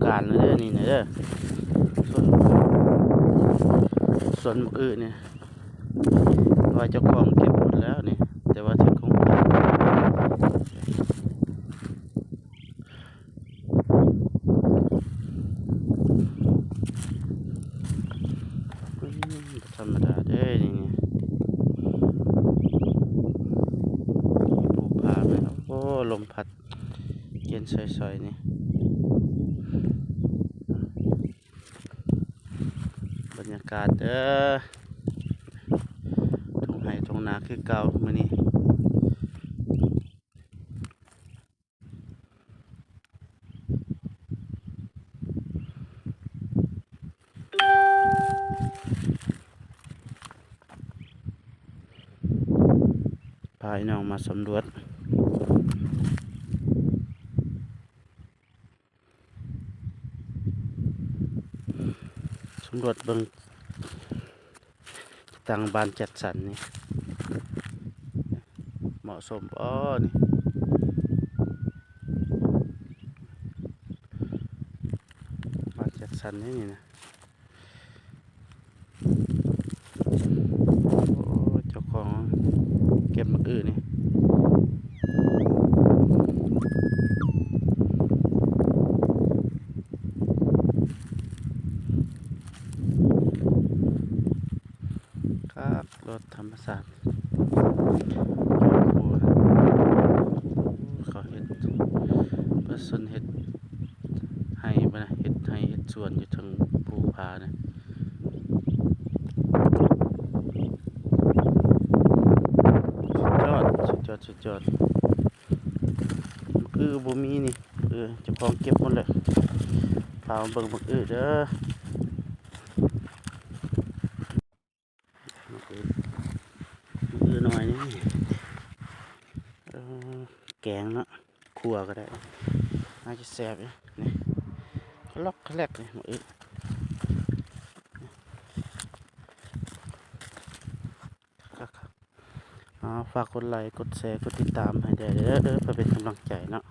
ການແລ້ວເດີ ນີ້ນະເດີ ສວນ ສວນໝາກອຶນີ້ ວ່າເຈົ້າຂອງເກັບໝົດແລ້ວນີ້ ແຕ່ວ່າເຮັດໂຄງການ ອືມ ບໍ່ທຳມະດາເດ້ນີ້ ມີພູຜາແມ່ນ ໂອ້ ລົມພັດເຢັນຊ່ອຍໆ ນີ້ ບັນຍາກາດເດີ ທົ່ງໄຮ່ທົ່ງນາຄືເກົ່າມື້ນີ້. ພາພີ່ນ້ອງມາສຳຫຼວດ ສຳຫຼວດເບິ່ງ ຕັ້ງບ້ານຈັດສັນນີ້ ເໝາະສົມບໍ່ນີ້ ບ້ານຈັດສັນນີ້ນະ ໂອ້ ເຈົ້າຂອງເກັບໝາກອຶນີ້ ຄັກໂລດ ທຳມະຊາດ ໂອ້ ເຂົາເຮັດ ປະຊາຊົນເຮັດໄຮ່ບໍ່ນະ ເຮັດໄຮ່ເຮັດສວນຢູ່ເທິງພູຜານະ ສຸດຍອດ ສຸດຍອດ ສຸດຍອດ. ໝາກອຶບໍ່ມີນີ້ ເອີ ເຈົ້າຂອງເກັບໝົດແລ້ວ ພາມາເບິ່ງໝາກອຶເດີ ໝາກອຶ ໝາກອຶໜ່ວຍນີ້ ເອີ ແກງເນາະ ຂົ້ວກໍໄດ້ ໜ້າຈະແຊບຢູ່ ນີ້ ຄະລັອກຄະແລັກນີ້ ໝາກອຶ ຄັກໆ ເອົາ ຝາກກົດໄລ ກົດແຊ ກົດຕິດຕາມໃຫ້ແດ່ເດີ ເພື່ອເປັນກຳລັງໃຈເນາະ